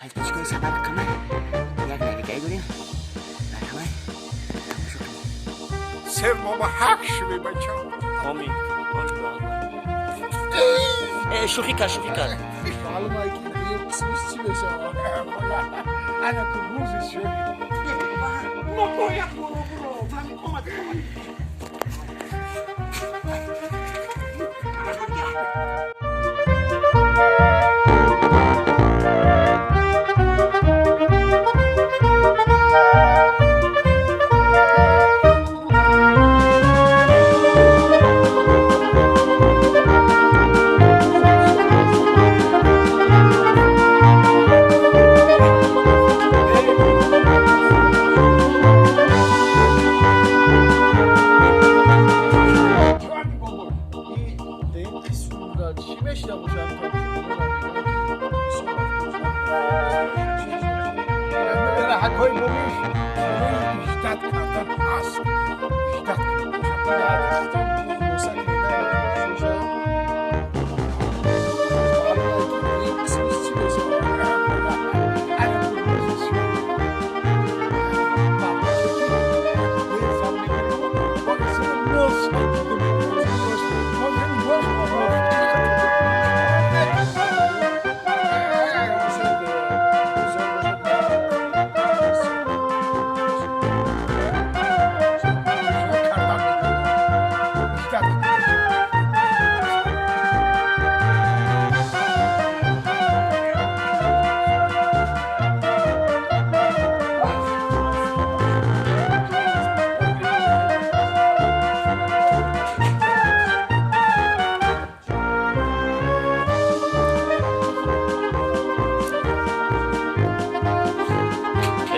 Подписчикои Сафар Қамар, як навигаӣ дорем. Марҳамат, тамошо кунед. Сер мома ҳақ шуви, бача. Омин. Шӯхӣ кард, шӯхӣ кард. Маълум ай, ки дуюм қисмиш чӣ мешавад. Ана ку рӯзи шуви. Мо бояд буро, буро. Омад, омад. Дуюм қисмда чӣ мешида бошад? Ҳакҳои момиш ждать кардан ҳаст, ждать. Хулоса кунед. Дуюм қисмиш чӣ мешавад? Ана ку рӯзи шуви.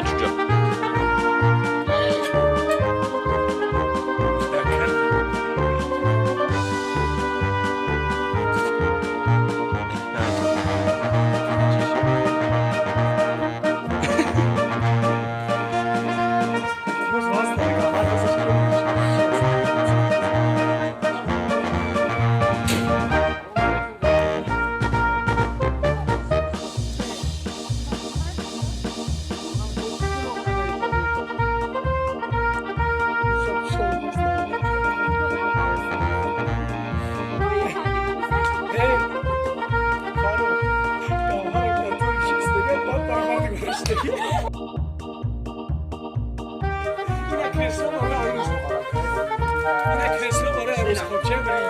Ҷуҷо. Кресло барои арӯзхобча бари.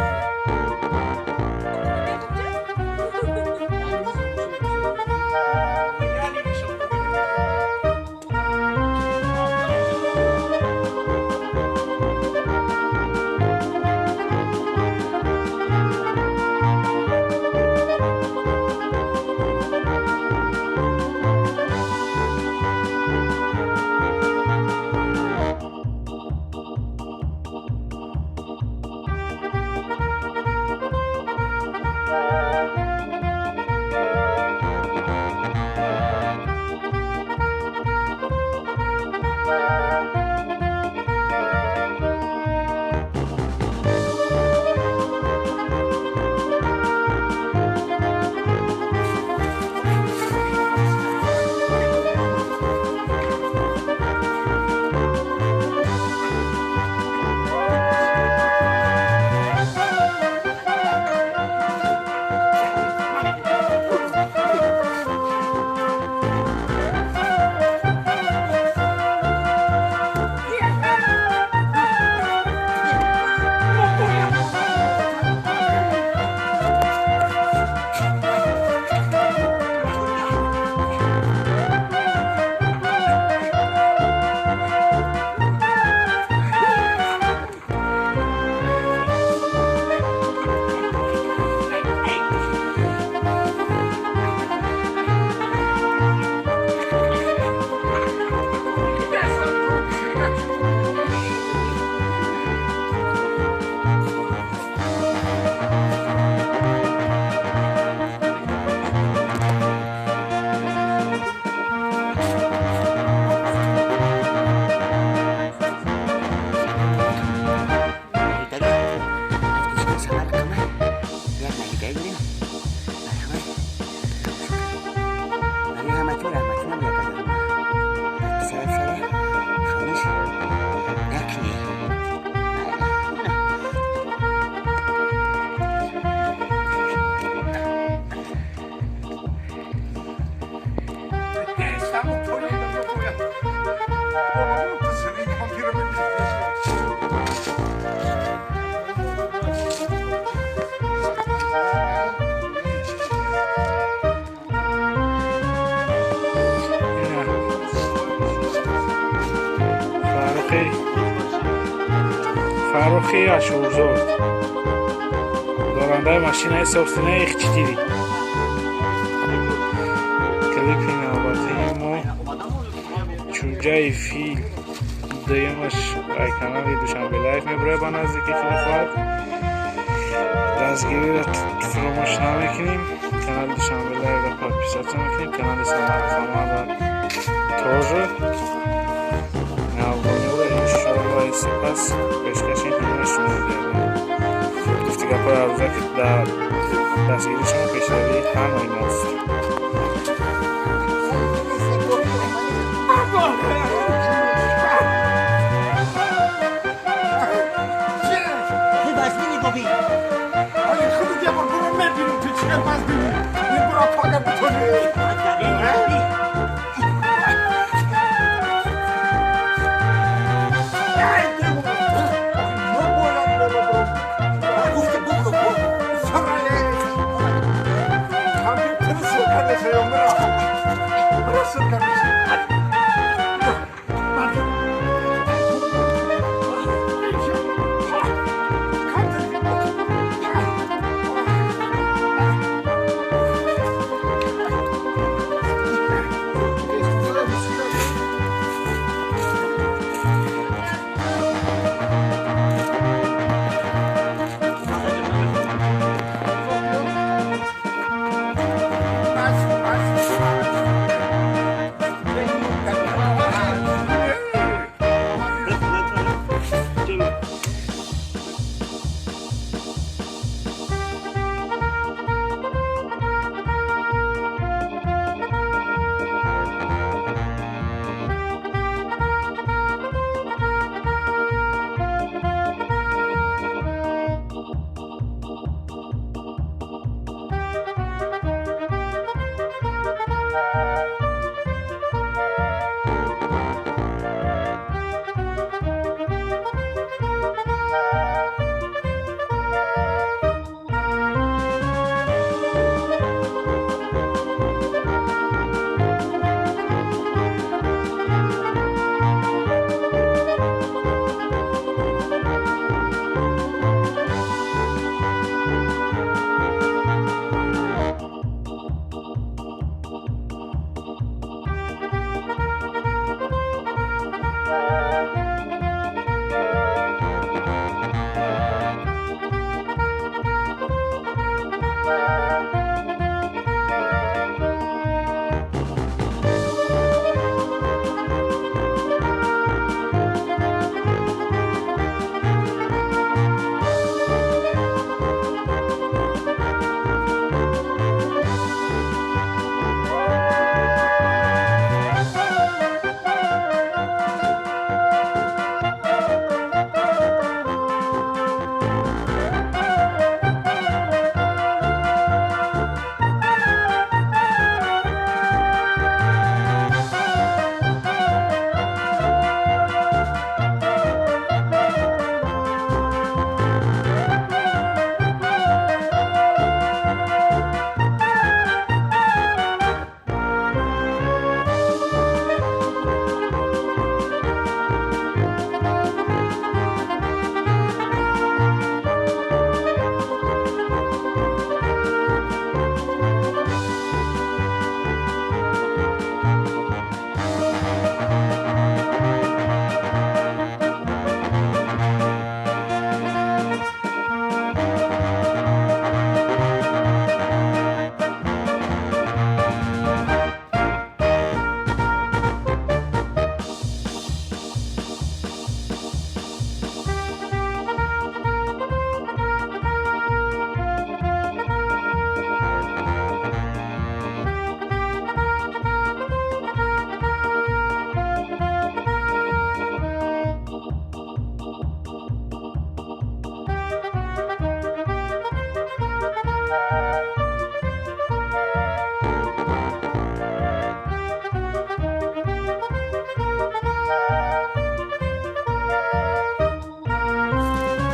Фаррухи Ашурзод, дорандаи машинаи собственная X4. Клипи навбатии мо «Чуҷаи фил» дуюмаш ай канали Душанбе Лайф мебурояд ба наздики, худо хоҳад. Дастгириро фуромӯш намекунем, канали Душанбе Лайфро подписаться мекунем, канали Самарқамада тоже. Навгониро иншоалло сипас пешкаши ҳамаи шумо мегардонем. Гуфти гапҳои арӯза, ки дар дастгирии шумо пешравии ҳамаи мост. Вазмини, Боби. Худат я бор برو میبینم تو چقدر وزنی. این برو پاگر بتونی. Боби. ای دیوونه. ما باید برو. Гуфти бубро, бубро. Компьютер ссылка несем, бро. Бро, ссылка несем.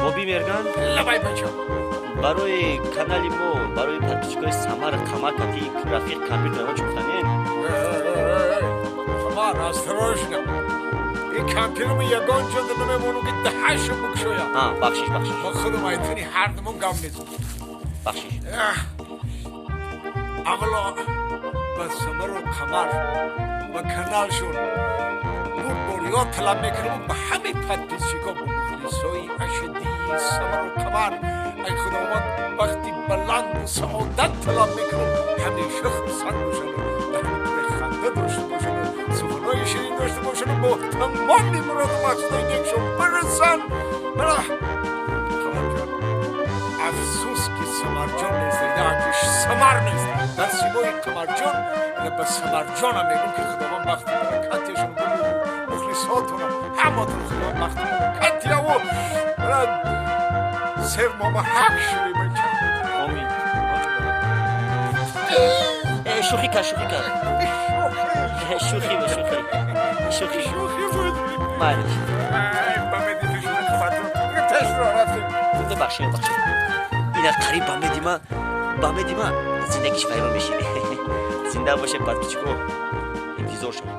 Боби Мерган. Лабай, бача. Барои канали мо, барои подписчикои Самар Қамар кати рафиқ компютер мо чӣ гуфтанен? Самар, осторожно. И Кампирам ягон ҷо намемонам, ки даҳашу бикушоям. А, бахшиш, бахшиш. Ма худам айтани ҳардумон гап мезанам. Бахшиш. Аввало ба Самару Қамар, ба каналшон бурдбориҳо талаб мекунам, ба ҳамаи подписчикҳо, ба мухлисои ашаддии Самару Қамар, ай Худованд бахти баланду саодат талаб мекунам. Ҳамеша хурсанд бошанд, даҳни ханда дошта бошанд, суханои ширин дошта бошанд, бо тамоми муроду мақсудои некшон бирасанд. Мана, Қамарҷон, афсӯс, ки Самарҷон нест, ки Самар нест дар симои Қамарҷон. Ба Самарҷонам мегӯм, ки Худованд бахти баракатешон, мухлисотона, ҳаматон Худованд бахти баракат яву сер мома ҳақ шуди, бача. Омин. Шӯхӣ кард, шӯхӣ кард, шӯхӣ буд, шӯхӣ, шӯхӣ. Шӯхӣ буд. Майлиш. Бибахшед, бибахшед. Ина қариб ба медима зиндагиш вайрон мешид. Зинда боше, подписчико, интизор шавед.